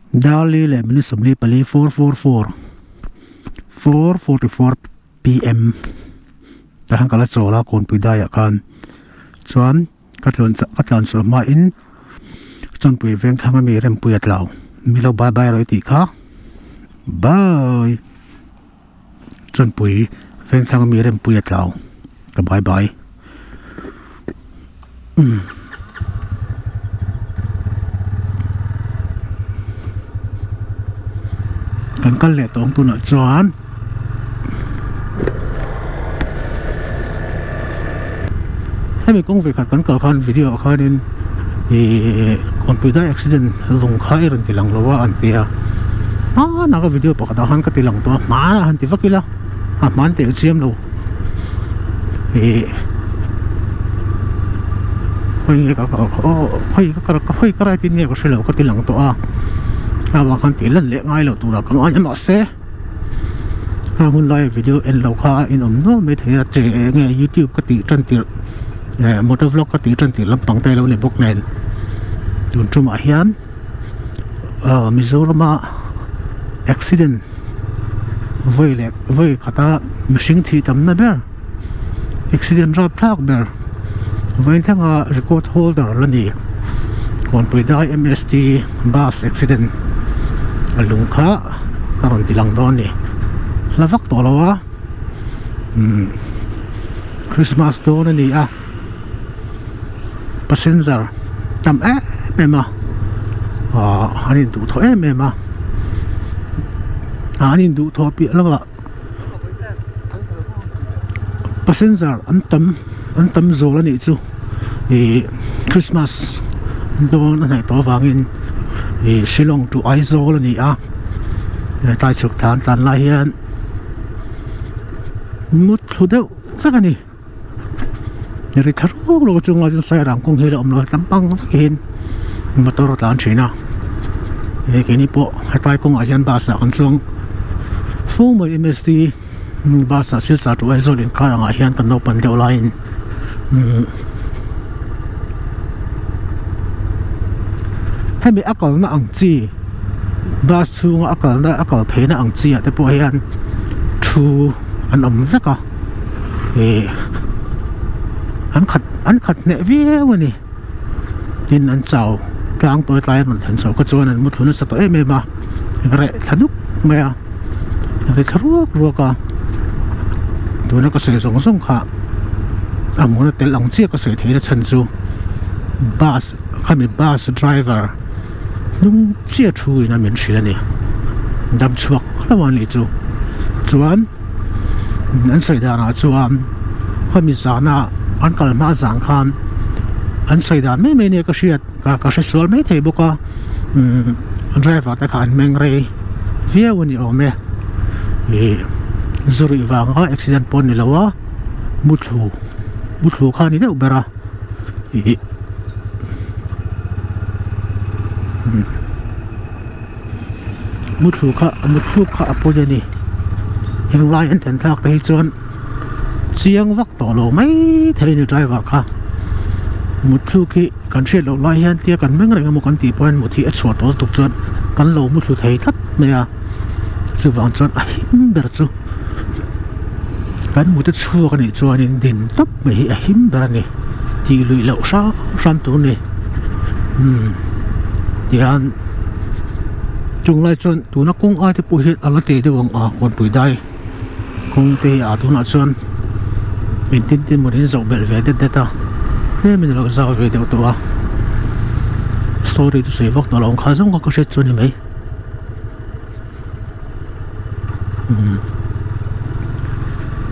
Darli leh minute 44 444 4:44 pm tah hian ka la chawl a kawnpui daiah khan chuan ka tlawn ka tlan chhuah hmain chawnpui veng thlang ami rempui a tlau milo bye bye rawh i tih kha bye chawnpui veng thlang ami rempui a tlau ka bye bye umm. Kan kal leh tawng tunah chuan hemi kawng ve khat kan kal khan video ah khanin ihh computer accident lung kha i rawn ti lang lo a an ti a hmanah ka video pakhat ah khan ka ti lang tawh a hmanah han ti vak ila a hman teh chiam lo ihh khawi nge ka kal aw khawi ka kal khawi ka right in nge ka hre lo ka ti lang tawh a avang khan tih lan leh ngai loh turah ka ngai a mahse a hun laia video en loh kha a inawm nual mai thei a che eng nge youtube ka tih tan tirh eh motor vlog ka tih tan tirh lampang te a lo ni bawk nen tun tumah hian ah Mizorama accident vawi leh vawi khata mihring thih tamna ber accident rapthlak ber vawiin thlanga record holder la ni Kawnpui dai M_S_T bus accident a lung kha ka rawn ti lang dawn a ni hla vak tawh lo a umm Christmas dawn a ni a passenger tam em em a ahh an induhthawh em em a an induhthawh piah lamah passenger an tam an tam zawl a nih chu ih Christmas dawn a hnaih tawh avangin ih Shillong to Aizawl a ni a tlai chhuk tlan tlan lai hian mut thlu deuh vek a ni. Ri tha ruak ruak chunga chuan sairang kawng hi a la awm lo a tlampang vekin motor a tlan thin a he keini pawh hetlai kawngah hian bus ah kan chuang fo mai M S T bus ah silchar to Aizawl inkar angah hian kan naupan deuh laiin umm hemi a kalna ang chi bus chhunga a kalna a kal pheina ang chi ah te pawh hian thu an awm vek a. Ih an khat an khat hneh viau a ni tin an chau tlang tawi tlai an rawn thlen chho kha chuan an mu thlu nasa tawh em em a reh thla duk mai a ri thla ruak ruak a tuna ka sawi zawng zawng kha a hmuna tel ang chiah ka sawi theihna chhan chu bus khami bus driver hnung chiah thu in a min hrilh a ni dam chhuak hlauh a nih chu chuan. An sawi danah chuan khami zana an kal hma zan khan an sawi dan mai mai nia ka hriat ka hre sual mai thei bawk a umm driver te kha an meng rei viau a ni awm e ih zu ruih vanga accident pawh a ni lo a muthlu muthlu kha a ni deuh ber a ih Muthlu kha muthlu kha a pawi a ni heng lai an thlen thlak te hi chuan chiang vak tawh lo mai thei a ni driver kha muthlu khi kan hriat loh lai hian tia kan meng reng emaw kan tih pawh hian mut hi a chhuah tawh lutuk chuan kan lo muthlu thei tlat mai a chuvang chuan a him ber chu kan mute chhuak a nih chuanin din tawp mai hi a him ber a ni tih luih loh hram hram tur a ni umm tihian. Chung lai chuan tuna kawng ai te pawh hi a la teh deuh ang a kawnpui dai kawng te hi a tunah chuan engtin tin mawni in zoh belh ve det det a tlemin a lo zau ve deuh tawh a story chu sawi vak tawh lo ang kha zawng kha ka hriat chu a ni mai umm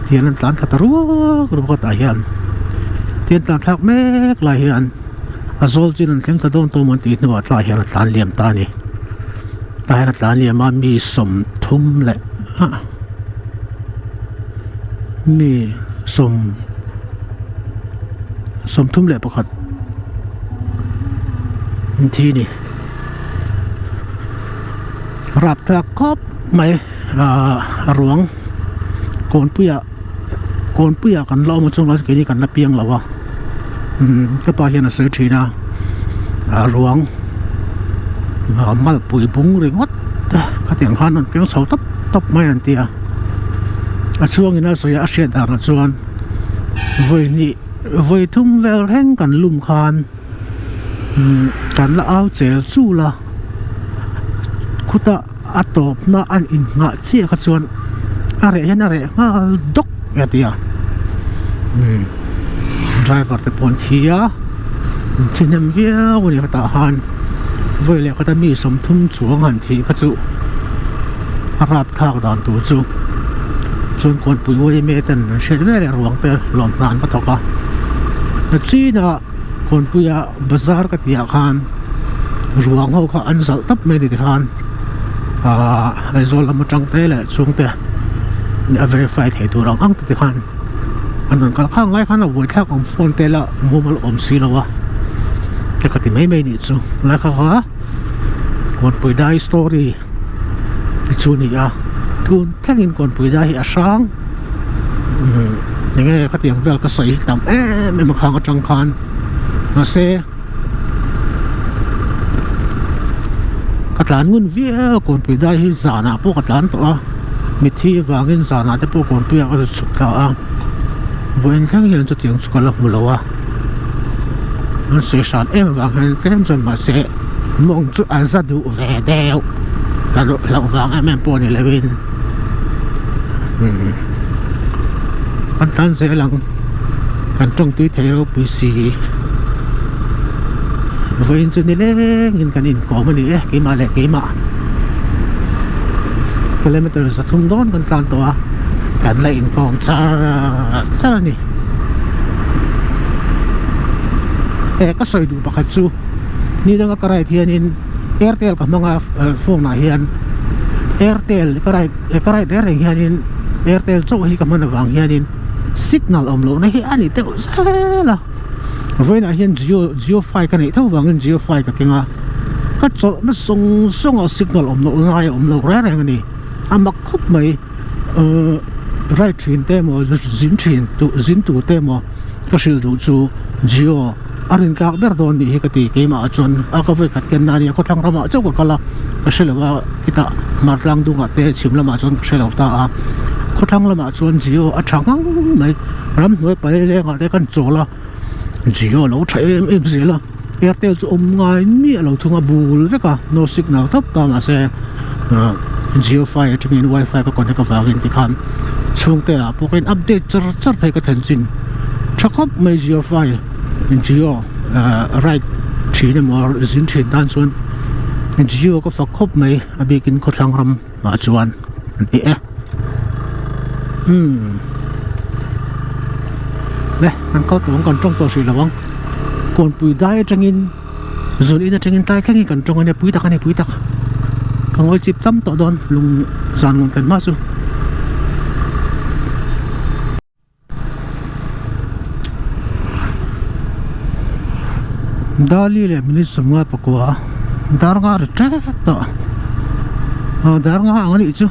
tihian an tlan thla ta ruak ruak a tah hian tihian tlan thlak mek lai hian. A zawl chin an thleng ta dawn tawh maw tih hnuah tlaiah hian a tlan liam ta a ni tah hian a tlan liam a mi 30 leh ah mi sawm 31 an thi a ni rapthlak khawp mai ah a ruang kawnpuiah. Kawnpuiah kan la awm a chuan keini kan la piang lo a umm ka pa hian a sawi thin a a ruang Malpui bung ringawt te khatiang khan an keng chho tawp tawp mai an ti a a chhuangin a sawi a a hriat danah chuan vawi hnih vawi thum vel reng kan lum khan umm kan la au chel chul a khutah a tawpna an innghah chiah kha chuan a reh hian a reh nghal dawk a ti a umm driver te pawh an thi a an thi hnem viau a ni hetah khan vawi leh khata mi sawmthum chuang han thih kha chu a rapthlak dan tur chu chuan kawnpui yma ten an hriat vel leh ruang te lawm hna an va thawk a nachinah kawnpuia bazar ka tih ah khan ruang ho kha an zalh tawp mai a ni tikhan ahh Aizawl lam atang te leh chhungte a verify thei tur ang ang te tikhan an rawn kal khang lai khan a buaithlak awm phone te lah mumal awm si lo a te ka ti mai mai nih chu lai kha kha Kawnpui dai story te chu a ni a tun thlengin Kawnpui dai hi a hrang umm enge khatiang vel ka sawi hi tam em em a khang atang khan mahse ka tlan ngun viau Kawnpui dai hi zanah pawh ka tlan tawh a mitthi avangin zanah te pawh Kawnpui ah ka chhuk thla a vawiin thleng hian chutiang chu ka la hmu lo a an sawi hran em avang hian tlem chuan mahse mawng chu a za duh ve deuh ka hlauh vang em em pawh ni lovin umm kan tlan zel ang kan tawngtui thei ropui si vawiin chu nilengin kan inkawm a ni e keimah leh keimah kilometer zathum dawn kan tlan tawh a kan la inkawm char char a ni e ka sawi duh pakhat chu ni danga ka ride hianin airtel ka hmang a phone ah hian airtel ka ride ka ride reng reng hianin airtel chauh hi ka hman avang hianin signal awm lohna hi a ni deuh zel a vawiinah hian jio jio fi ka neih tho vangin jio fi ka keng a ka chawlhna zawng zawng ah signal awm loh lai a awm lo reng reng a ni a mak khawp mai uhh ride thin te emaw zin thin zin tur te emaw ka hrilh duh chu jio a rin tlak ber dawn nih hi ka ti keimah ah chuan a ka vawi khat ken na ania khawthlang ramah chauh ka kal a ka hre lo a khitah hmar tlang dungah te chhim lamah chuan ka hre lo ta a khawthlang lamah chuan jio a tha ngang mai ramhnuai palengah te kan chawl a jio a lo tha em em zel a airtel chu awm ngai miah lo thung a bul vek a no signal tawp ta mahse ah jio fi atangin wifi ka connect avangin tikhan chhungte ah pawh ka in update char char phei ka thlen chin tha khawp mai jio fi jio ah ride thin emaw zin thin tan chuan jio ka fak khawp mai a bikin khawthlang ram ah chuan an ti e umm le kan kal tawh ang kan tawng tawh hrih lo ang kawnpui dai atangin zun in atangin tlai thlengin kan tawng a nia pui tak a ni pui tak ka ngawi chip cham tawh dawn lung zan ngawn thlen hma chu. Dali leh minute sawmnga pakua dar nga ri tep tawh aw dar nga ang anih chu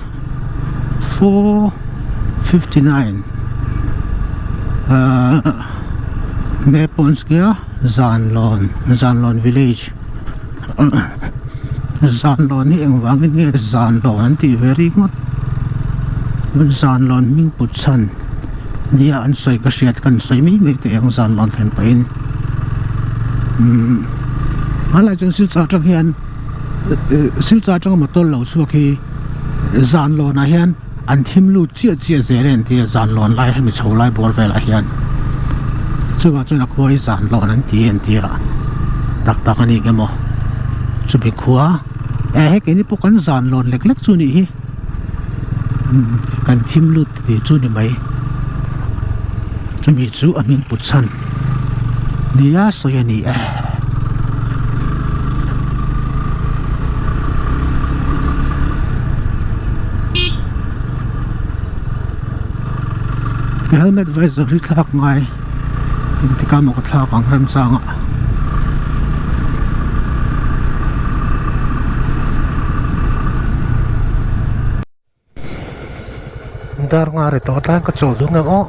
4:59 ahh Meponskya Zanlawn Zanlawn village Zanlawn hi engvangin nge Zanlawn an tih ve ringawt Zanlawn hming put chhan nia an sawi ka hriat kan sawi mai mai teh ang Zanlawn thlen pahin umm hmanlai chuan Silchar atang hian Silchar atanga motor lo chhuak hi Zanlawnah hian An thim lut chiah chiah zel e an ti a, zan lawn lai hemi chho lai bawr velah hian chuvang chuan a khua hi zan lawn an ti e an ti a, tak tak a ni ang emaw chumi khua eh hei keini pawh kan zan lawn lek lek chu a nih hi umm kan thim lut tih chu a ni mai chumi chu a hming put chhan nia sawi a ni e. Helmet visor hi thlak ngai engtik ah maw ka thlak ang remchang ah. Dar nga ri tawh tlai ka chawl duh ngam aw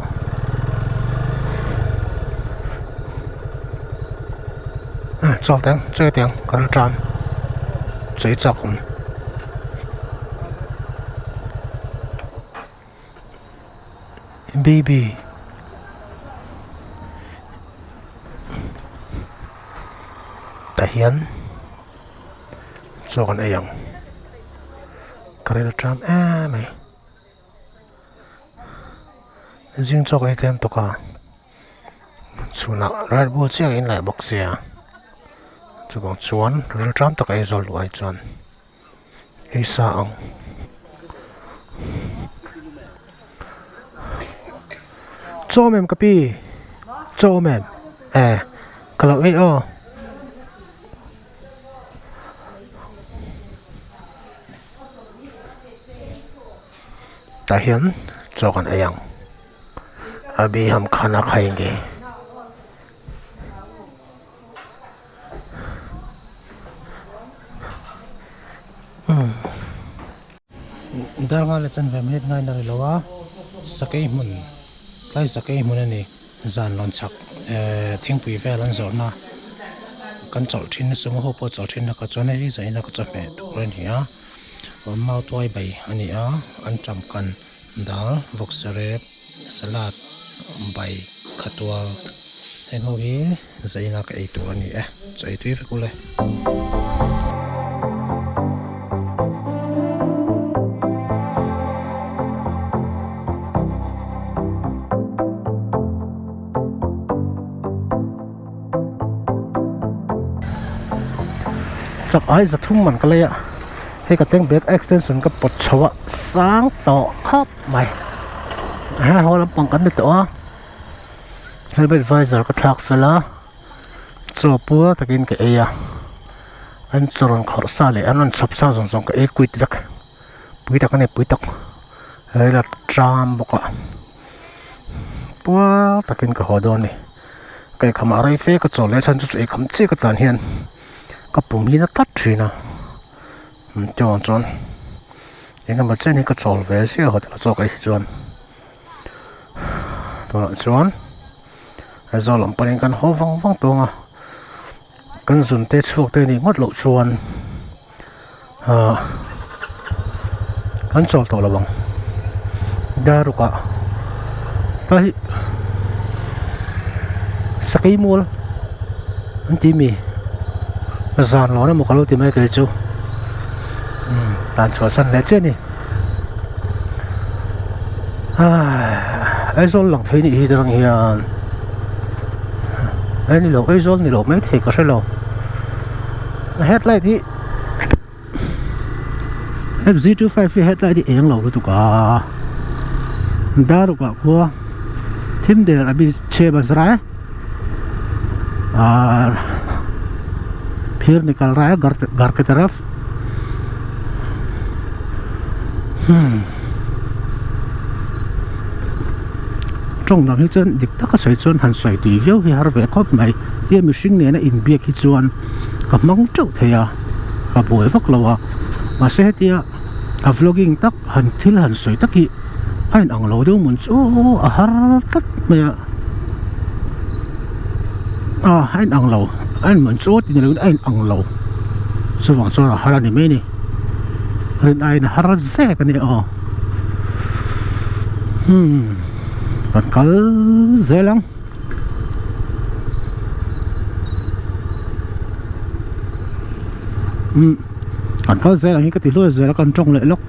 chawl teng che teng ka ral tan. Chaw ei chak awm. Baby. Tah hian chaw kan ei ang. Ka ril a ṭam em mai. Zing chaw ka ei tlem tawk a chhunah red bull chiah ka inlaih bawk sia chuvang chuan ril ṭam tak a ei zawh luh ai chuan ei sa ang. Chaw awm em ka pi? Chaw awm em? E ka lo ei aw. Tah hian chaw kan ei ang abhi ham khana khayenge. Darnga leh chanve minute ngaina ri lo a sakei hmun tlai sakei hmun a ni zan lawn chhak ehh thingpui vel an zawrhna kan chawlh thin na sumo ho pawh chawlh thin na ka chuan hei hi zanin a ka chawhmeh tur a ni a mautuai bai a ni a an ṭam kan dal vawksa rep salad bai khatual heng ho hi zaina ka ei tur a ni e chaw ei tui vek ule. Chak ai zathum man ka lei a hei ka tank bag extension ka pawt chho a sang tawh khawp mai he haw lampang kan ni tawh a helmet visor ka thlak fel a chaw puar takin ka ei a an chaw rawn khawrh sa leh an rawn chhawp sa zawng zawng ka ei quit vek pui tak a ni pui tak rel a tram bawk a puar takin ka haw dawn a ni ka eikham ah rei fe ka chaw leh a chhan chu chu eikham chiah ka tlan hian ka pum hi na tlat thin a chuan chuan eng emaw chen hi ka chawl ve ziah hotel a chaw ka ei hi chuan tunah chuan Aizawl lam panin kan haw vang vang tawng a kan zun te chhuak te nih ngawt loh chuan ahh kan chawl tawh lo ang daruk ah tlai hi sakei mual an tih mi zan lo emaw ka lo ti mai kei chu umm tan chhuah san leh chiah a ni ahh Aizawl lang thei nih hi te rang hian e ni lo Aizawl ni lo mai thei ka hre lo headlight hi F_Z25 hi headlight hi eng lo lutuk a daruk ah khua thim der a bi chhe baj raha hai aar phir nikal raha hai ghar ki taraf hmm tawng dang hi chuan dik taka sawi chuan han sawi tui viau hi har ve khawp mai tia mihring nena inbiak hi chuan ka hmang teuh thei a ka buai vak lo a mahse hetia a vlogging tak han thil han sawi tak hi a in ang lo deuh mun chu a har tlat mai a ah a in ang lo a in man chu tih ni lovin a in ang lo chuvang chuan a har a ni mai a ni rin aiin a har zek a ni aw hmm kan kal zel ang. Umm kan kal zel ang hi ka ti hluai zel a kan tawng leh lawk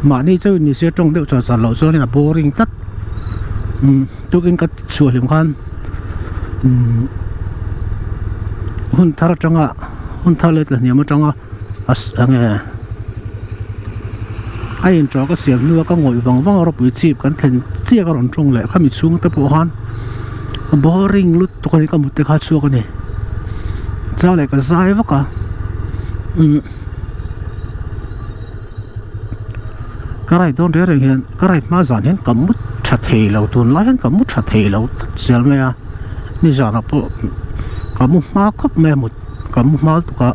mahni chauh in nise tawng deuh char char loh chuan a boring tlat umm tukin ka chhuah hlim khan umm hun thar atanga hun thar leh tlahniam atanga a enge a intro ka siam hnua ka ngawih vang vang a ropui chip kan thlen chiah ka rawn tawng leh khami chhung te pawh khan boring lutuk a ni ka mut te kha a chhuak a ni chang leh ka zai vak a umm ka ride dawn reng reng hian ka ride hma zan hian ka mu tha thei lo tunlai hian ka mu tha thei lo tlat zel mai a nizanah pawh ka mu hma khawp mai a mut. Ka mu hma lutuk a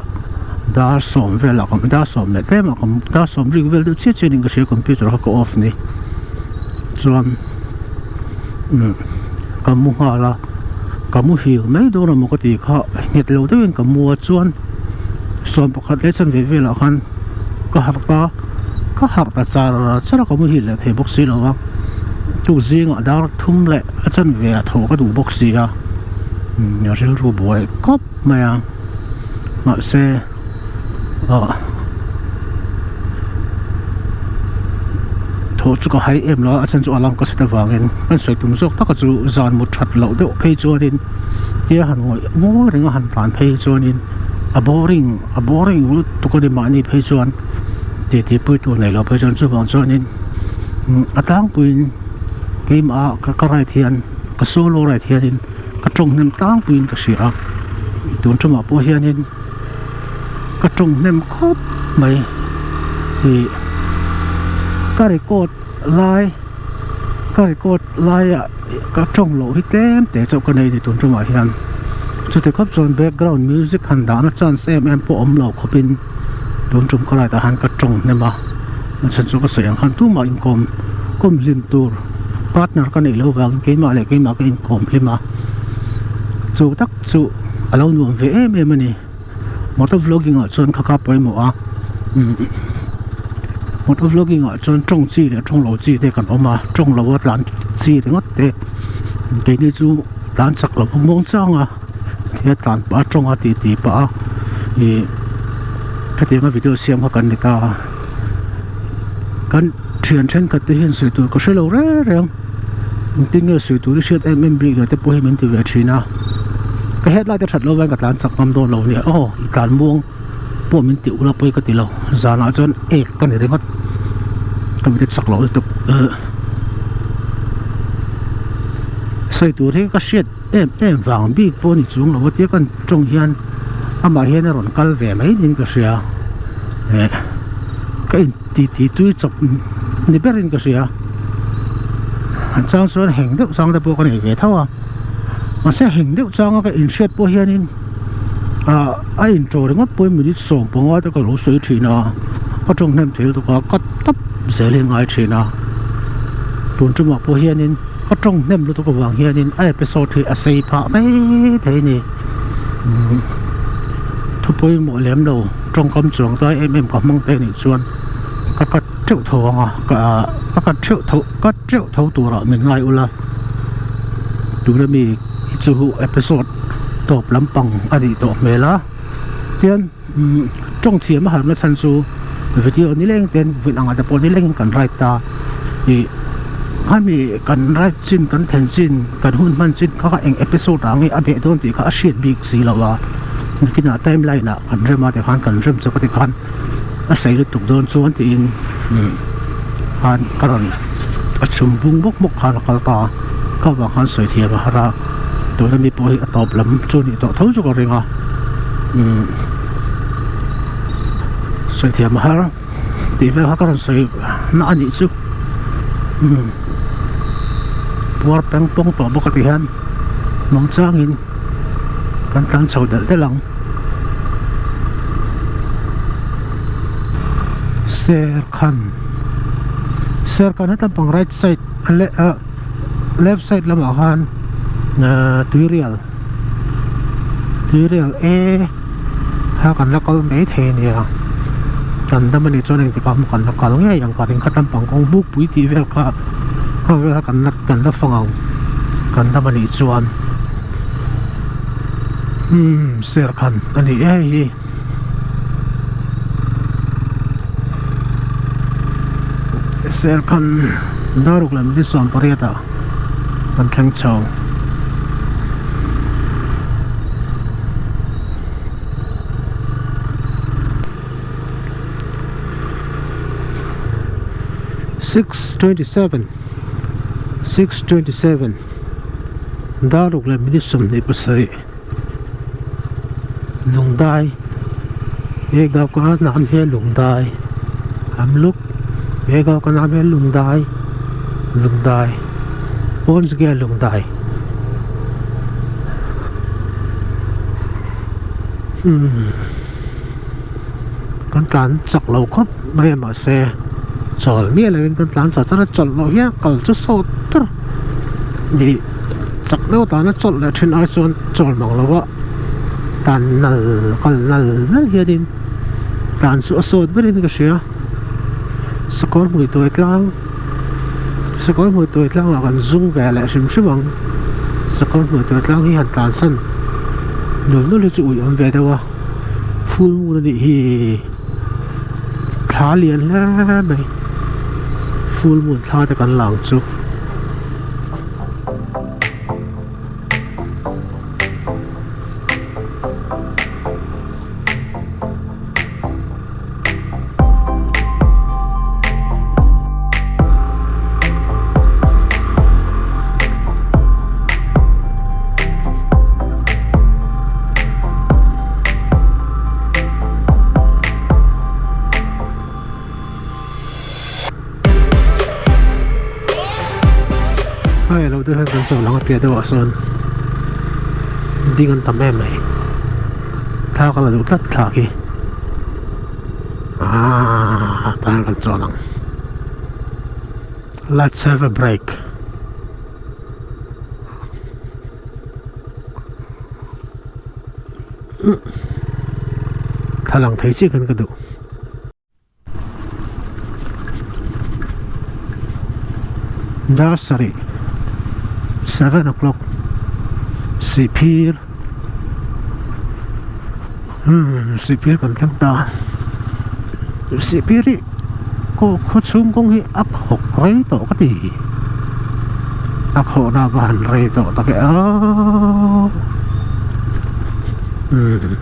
dar sawm velah ka dar sawm leh tlem ah ka dar sawm rik vel deuh chiah chiah in ka hria computer kha ka off ni chuan umm ka mu nghal a ka muhil mai dawn a maw ka tih kha nghet lo deuhin ka mu a chuan. 11 leh chanve velah khan ka harh ta ka harh ta char char a ka muhil leh thei bawk si lo a tuk zingah dar thum leh a chanve ah tho ka duh bawk si a rilru buai khawp mai a mahse ah thaw chu ka hai em lo a a chhan chu alarm ka set avangin kan sawi tum zawk taka chu zan mut that loh deuh phei chuanin tia han ngawih ngawi reng a han tlan phei chuanin a boring a boring lutuk a ni mahni phei chuan titi pui tur nei lo phei chuan chuvang chuanin a tlangpuiin keimah ah ka ride hian ka solo ride hianin ka tawng hnem tlangpuiin ka hria a tun tumah pawh hianin ka tawng hnem khawp mai ih ka record lai ka record laiah ka tawng loh hi tlem te chauh ka nei a ni tun tumah hian chuti khawp chuan background music han dahna chance em em pawh awm lo khawpin tun tum ka ride ah hian ka tawng hnem a a chhan chu ka sawi ang khan tumah inkawm kawm hlim tur partner ka neih loh vangin keimah leh keimah ka inkawm hlim a chu tak chu a lo nuam ve em em a ni motor vlogging ah chuan kha kha pawimawh a umm motor vlogging ah chuan tawng chi leh tawng lo chi te kan awm a tawng lo a tlan chi ringawt te keini chu tlan chak loh a muang chang a he tlan pah a tawng a tih tih pah a ih khatianga video siam kha kan ni ta a kan thian thenkhat te hian sawi tur ka hre lo reng reng engtin nge sawi tur i hriat em em bik leh te pawh hi min ti ve thin a ka headlight a that loh vangin ka tlan chak ngam dawn lo nia aw i tlan muang pawh min tih ula pawi ka ti lo zanah chuan ek ka ni ringawt ka mit a chak loh lutuk sawi tur hi ka hriat em em vang bik pawh a ni chung lo a tia kan tawng hian amah hian a rawn kal ve mai niin ka hria eh ka in ti ti tui chawp ni berin ka hria an chang chuan heng deuh chang te pawh ka nei ve tho a mahse heng deuh changa ka inhriat pawh hianin ah a intawh ringawt pawhin minute 15 te ka lo sawi thin a ka tawng hnem thei lutuk a ka tawp zel hi a ngai thin a tun tumah pawh hianin ka tawng hnem lutuk avang hianin a episode hi a sei phah mai thei a ni umm thu pawimawh lem lo tawngkam chuang tlai em em ka hmang te anih chuan ka cut teuh tho ang a ka ka cut theuh tho cut teuh tho turah min ngai ula tuna mi hi chu episode tawp lampang a nih tawh hmel a tian umm tawng thiam a harna chhan chu video ni leng ten vawiin angah te pawh ni lengin kan ride ta ih khami kan ride chin kan thlen chin kan hun hman chin kha kha eng episode ah nge a beh dawn tih kha a hriat bik si lo a nakinah timeline ah kan rem a tikhan kan rem chawp a tikhan a sei lutuk dawn chuan tiin umm khan ka rawn a chhum bung bawk bawk khan a kal ta a ka vang khan sawi thiam a har a tuna mi pawh hi a tawp lam chu a nih tawh tho chu ka ring a umm sawi thiam a har tih vel kha ka rawn sawi na a nih chu umm puar peng pawng tawh bawk a ti hian mawng changin kan tlan chho delh delh ang Serkhan Serkhan heta pang right side leh ah left side lamah khan ahh tuirial tuirial e kha kan la kal mai thei a nia kan dam anih chuan engtikah maw kan la kal ngei ang ka ring kha tlampang kawng bukpui tih vel kha kha vel kha kan la kan la fang ang kan dam anih chuan umm serkhan a ni e hei hi. Serkhan daruk leh minute 18 ah kan thleng chho. 6:27 6:27 daruk leh minute 27 Lungdai he gau ka naam hi Lungdai am luk he gau ka naam hi Lungdai Lungdai pawn chu nge Lungdai umm kan tlan chak lo khawp mai a mahse chawl miah lovin kan tlan char char a chawlh loh hian kal chu sawt ber nih. Chak deuh tana chawlh leh thin ai chuan chawl mang lo a, tan nal kal nal nal hianin. Tlan chu a sawt berin ka hria. Sakawr hmui tuai tlang Sakawr hmui tuai tlangah kan zung ve leh hrim hrim ang. Sakawr hmui tuai tlang hi han tlan san nul nul hi chu ui awm ve deuh a. Full moon a nih hi. Thla lian hle mai. Full moon thla te kan lang chu. Hei lo deuh hian kan chawl ang a piah deuhah sawn ding an tam em mai thla ka la duh tlat thla khi aaa tah hian kan chawl ang let's have a break. Thla lang thei chiah khan ka duh. Dar sarih seven o'clock sihphir umm sihphir kan thleng ta sihphir hi khaw khaw chhung kawng hi a khawk rei tawh ka ti a khawhna va han rei tawh tak e aw umm.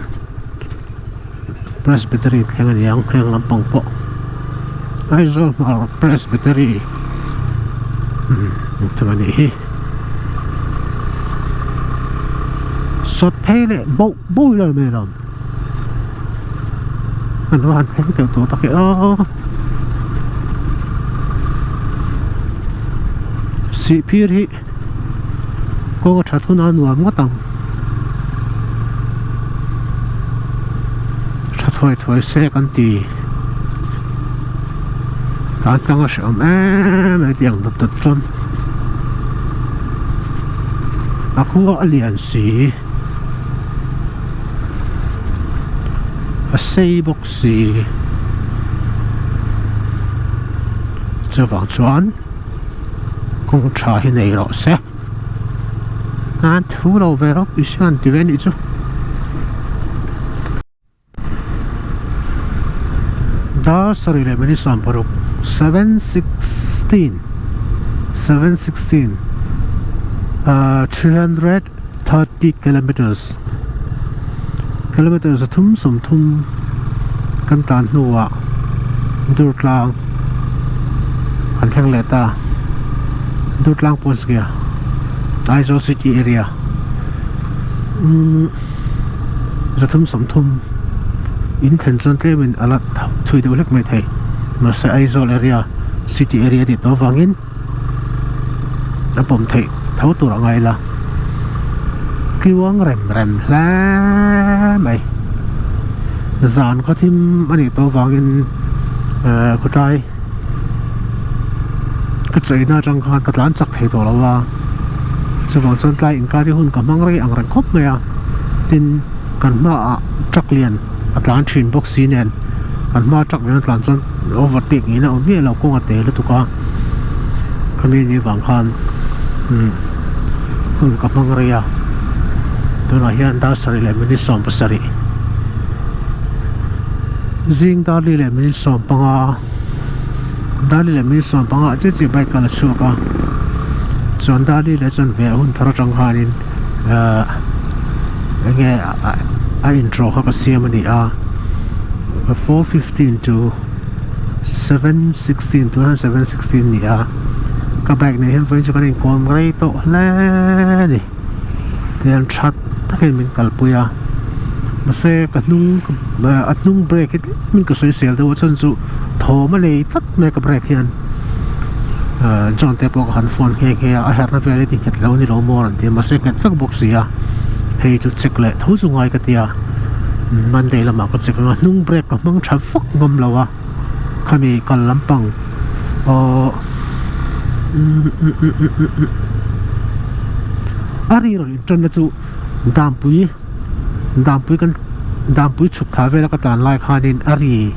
Presbytery thleng a ni ang heng lampang pawh Aizawl hmar Presbytery umm thleng a nih hi sawt phei leh boh boh ila mai alawm an va han thleng teuh tawh tak e aw sihphir hi. Kawng a that hunah a nuam ngawt ang. Tha thuai thuai se kan ti. Tan tlang a hrehawm em em tih ang dawt dawt chuan a khua a lian si. A sei bawk si. Chuvang chuan. Kawng tha hi nei rawh se. A thu lo ve rawk i sian ti ve anih chu. Dar sarih leh minute 16 7:16 7:16 330 kilometers kilometer 330 kan tlan hnuah Durtlang kan thleng leh ta Durtlang post nia Aizawl city area umm 330 in thlen chuan tlemin a la thui deuh hlek mai thei mahse Aizawl area city area a nih tawh avangin. A pawm theih tho tur a ngai la tluang rem rem hle mai zan khaw thim a nih tawh avangin ehh khawtlai ka chaina atang khan ka tlan chak thei tawh lo a chuvang chuan tlai inkar hi hun ka hmang rei ang reng khawp mai a tin kan hmaah truck lian a tlan thin bawk si nen kan hma truck lian a tlan chuan overtake ngei na awm miah lo kawng a te lutuk a khami ni vang khan umm hun ka hmang rei a tunah hian dar sarih leh minute 17 zing dar li leh minute 15 dar li leh minute 15 ah chiah chiah bike ka la chhuak a chuan dar li leh chuan ve hun thar atang khanin ahh enge a intro kha ka siam a ni a 4:15 to 7:16 tunah hian 7:16 a ni a ka bike nen hian vawiin chu kan inkawm rei tawh hle a ni tihian tha takin min kalpui a mahse ka hnung a hnung brake hi tlemin ka sawisel deuh a chhan chu thawm a nei tlat mai a ka brake hian ahh John te pawh ka han phone nghe nghe a a herhna vel hi ti nghet lo a ni lo maw a rawn ti a mahse nghet vek bawk si a hei chu check leh tho chu ngai ka ti a Monday lamah ka check ang a hnung brake ka hmang tha vak ngam lo a khami kal lampang aww a ri rawn inṭanna chu dampui dampui kan. Dampui chhuk thla vela ka tlan lai khanin a ri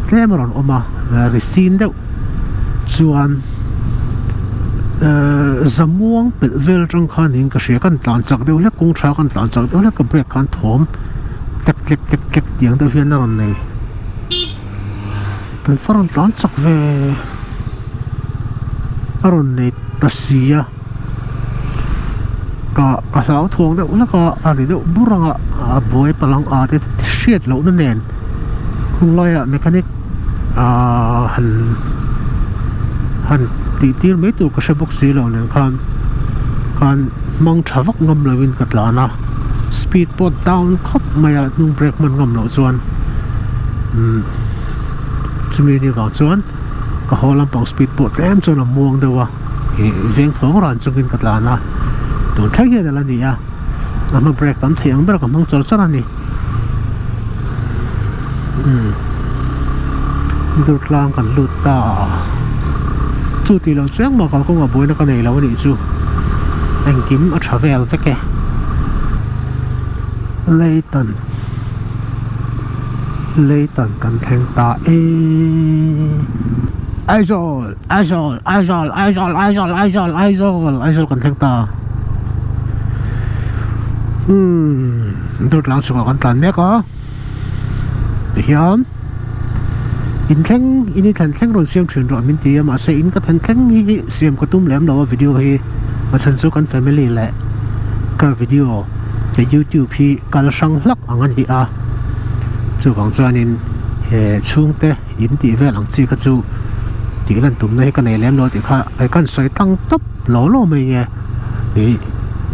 tlem a rawn awm a, ri sin deuh chuan ehh zamuang pelh vel atang khanin ka hria kan tlan chak deuh hlek kawng tha kan tlan chak deuh hlek ka brake khan thawm tlek tlek tlek tlek tiang deuh hian a rawn nei. Kan fa rawn tlan chak ve a rawn nei ta si a ka ka hlau thuang deuh hlek a a ri deuh bur ang a a buai palang a te hriat loh na nen khung laiah mechanic ahh han han tih tir mai tur ka hre bawk si lo nen khan khan hmang tha vak ngam lo in ka tlan a speed pawh down khawp mai a hnung brake hman ngam loh chuan. Umm chumi ni vang chuan ka haw lampang speed pawh tlem chuan a muang deuh a ih veng thawng ran chungin ka tlan a tun thleng hian ala ni a a hma brake tam thei ang ber ka hmang char char a ni umm durtlang kan lut ta a chu tih loh chu engmah kalkawngah buaina ka nei lo a nih chu engkim a tha vel vek e Leitan. Leitan kan thleng ta e. Aizawl Aizawl Aizawl Aizawl Aizawl Aizawl Aizawl Aizawl kan thleng ta. Hmm Durtlang chungah kan tlan mek a. Tihian in thleng in i thlen thleng rawn siam thin rawh min ti a mahse in ka thlen thleng hi siam ka tum lem lo a video hi a chhan chu kan family leh ka video he youtube hi kal hrang hlak ang a ni a chuvang chuanin he chhungte in tih vel ang chi kha chu tih lan tumna hi ka nei lem lo tih kha hei kan sawi tlang tawp lo lo mai nge ih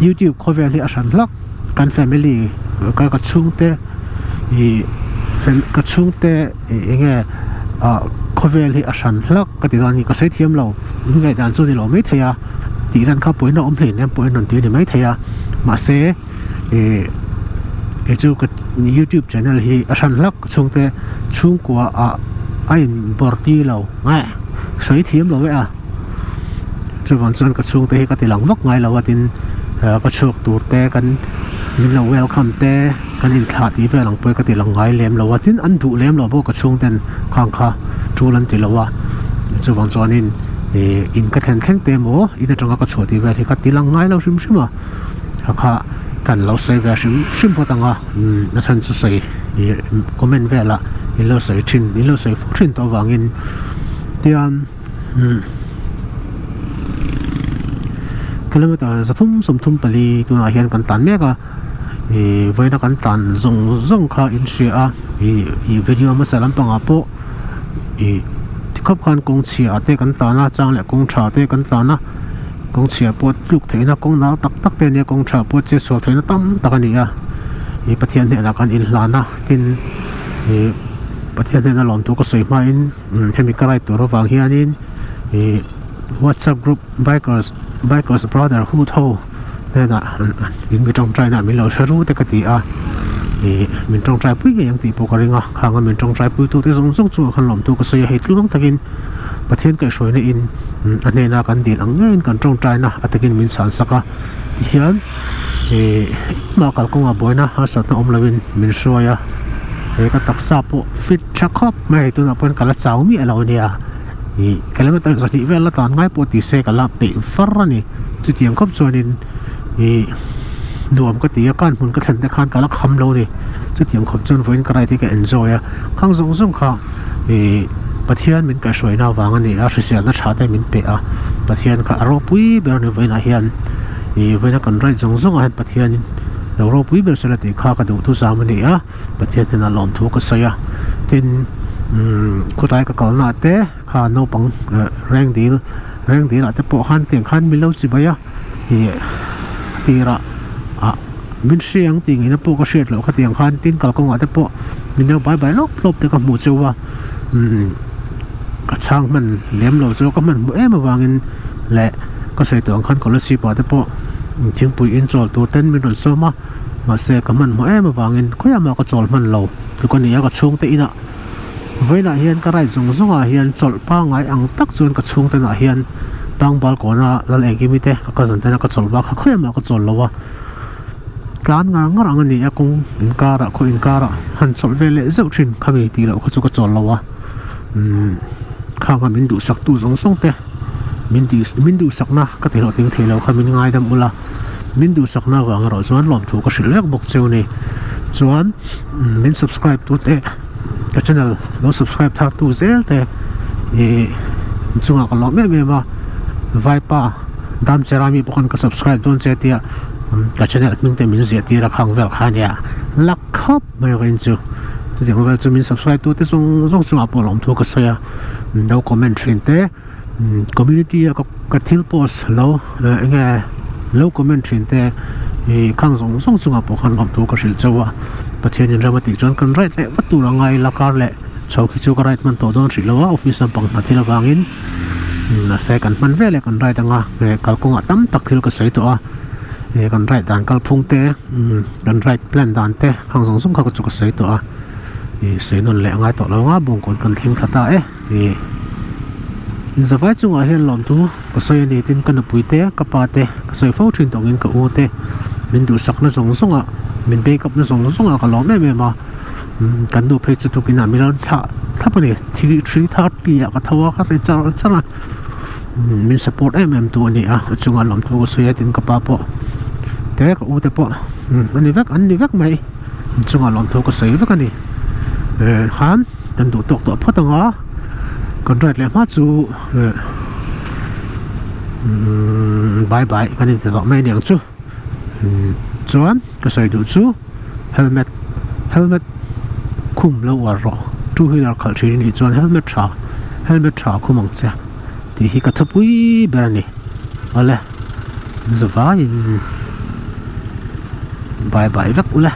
youtube khawvel hi a hran hlak kan family ka ka chhungte ih ka chhungte ih eng nge ah khawvel hi a hran hlak ka ti dawn a ni ka sawi thiam lo in ngaihdan chu a ni lo maithei a tih lan kha pawhin a awm hleinem pawhin rawn ti a ni maithei a mahse ih kei chu ka youtube channel hi a hran hlak chhungte chhungkua ah a in bawr ti lo nge sawi thiam lo e a chuvang chuan ka chhungte hi ka ti lang vak ngai lo a tin ka chhuak tur te kan min lo welcome te kan inthlah tih vel ang pawh hi ka ti lang ngai lem lo a tin an duh lem lo bawk ka chhungten khang kha tul an ti lo a chuvang chuanin ih in ka thlen thleng te emaw in atanga ka chhuah tih vel hi ka ti lang ngai lo hrim hrim a a kha kan lo sawi ve hrim hrim phawt ang a umm a chhan chu sawi ih comment velah in lo sawi thin in lo sawi fo thin tawh avangin tian umm kilometer 334 tunah hian kan tlan mek a ih vawiina kan tlan zawng zawng kha in hria a ih ih video hmasa lampangah pawh ih tikhawp khan kawng chhia ah te kan tlan a chang leh kawng tha te kan tlan a kawng chhia pawh tluk theihna kawng nal tak tak te ania kawng tha pawh che sual theihna tam tak a ni a ih Pathian hnenah kan inhlan a tin ih Pathian hnena lawm tur ka sawi hmain hemi ka ride tur avang hianin ih whatsapp group bikers bikers brotherhood ho hnenah in mi tawngtai na min lo hre ru te ka ti a ih min tawngtai pui ngei ang tih pawh ka ring a khang a min tawngtai pui tu te zawng zawng chungah khan lawmtu ka sawi a hei tluang takin Pathian kaihhruaina in a hnena kan dil ang ngeiin kan tawngtai na a takin min chhan sak a tihian ih engmah kalkawngah buaina harsatna awm lovin min hruai a he ka taksa pawh fit tha khawp mai a hei tunah pawh hian ka la chau miah lo ania. Ih kilometer 2 vel la tlan ngai pawh ti se ka la peih var a ni chutiang khawp chuanin ih nuam ka ti a kan hmun ka thlen te khan ka la kham lo a ni chutiang khawp chuan vawiin ka ride hi ka enjoy a khang zawng zawng kha ih Pathian min kaihhruaina avang a ni a hriselna tha te min pe a Pathian kha a ropui ber a ni vawiinah hian ih vawiina kan ride zawng zawngah hian Pathian lo ropui ber sela tih kha ka duh thusam a ni a. Pathian hnenah lawmthu ka sawi a tin umm khawtlai ka kalna ah te kha naupang reng dil reng dil ah te pawh khan tiang khan min lo chi mai a ih a tirah ah min hria ang tih ngaihna pawh ka hriat loh kha tiang khan tin kalkawngah te pawh min lo bai bai lawp lawp te ka hmuh cheu a umm ka chhang hman lem lo chu ka hman hmuh em avangin leh ka sawi tawh ang khan scholarship ah te pawh thingpui in chawl tur ten min rawn sawm a. Mahse ka hmanhmawh em avangin khawiah mah ka chawl hman lo tluk a ni a ka chhungte inah vawiinah hian ka ride zawng zawngah hian chawlh pangngai ang tak chuan ka chhungtenah hian Pangbal kawna Lal Engkimi te ka cousin tena ka chawlh bak kha khawiah mah ka chawl lo a. tlan ngar ngar ang a ni a kawng inkarah khaw inkarah han chawlh ve leh zeuh thin khami tih loh kha chu ka chawl lo a umm khanga min duhsak tu zawng zawng te min tih min duhsakna ka ti hlawhtling thei lo kha min ngaidam ula min duhsakna avang erawh chuan lawmthu ka hrilh vek bawk cheu ni chuan min subscribe tu te ka channel lo subscribe thar tu zel te ih chungah ka lawm em em a vaipa Damcherami pawh khan ka subscribe dawn che tia ka channel hming te min ziah tir a khang vel kha ania la khawp mai vawiin chu chutiang vel chu min subscribe tu te zawng zawng chungah pawh lawmthu ka sawi a lo comment thin te community a ka thil post lo eng nge lo comment thin te ih khang zawng zawng chungah pawh khan lawmthu ka hrilh chauh a Pathian in ram a tih chuan kan right leh vat tur a ngai la kar leh chho khi chu ka right hman tawh dawn hrih lo a office lampang hna thil avangin. Mahse kan hman veleh kan ride anga eh kalkawngah tam tak thil ka sawi tawh a eh kan ride dan kalphung te kan ride plan dan te khang zawng zawng kha chu ka sawi tawh a ih sawi nawn leh a ngai tawh lo anga bawngkawn kan thleng thla ta e ih zavai chungah hian lawmthu ka sawi a ni tin ka nupui te ka pa te ka sawi fo thin tawngin ka u te min duhsakna zawng zawng ah min back up na zawng zawng ah ka lawm em em a. Kan nu phei chu tukin ah min rawn thlah thlap a ni 3 30 ah ka tho a ka ri char char a min support em em tu a ni a a chungah lawmthu ka sawi a tin ka pa pawh te ka u te pawh a ni vek an ni vek mai an chungah lawmthu ka sawi vek a ni eh khan kan duh tawk tawh phawt ang a kan ride leh hma chu eh bye bye kan inti tawh mai aniang chu. Chuan ka sawi duh chu helmet helmet khum lo uar rawh two wheeler khalh thin anih chuan helmet tha helmet tha khum ang che tih hi ka thupui ber a ni awle zavaiin bye bye vek ule.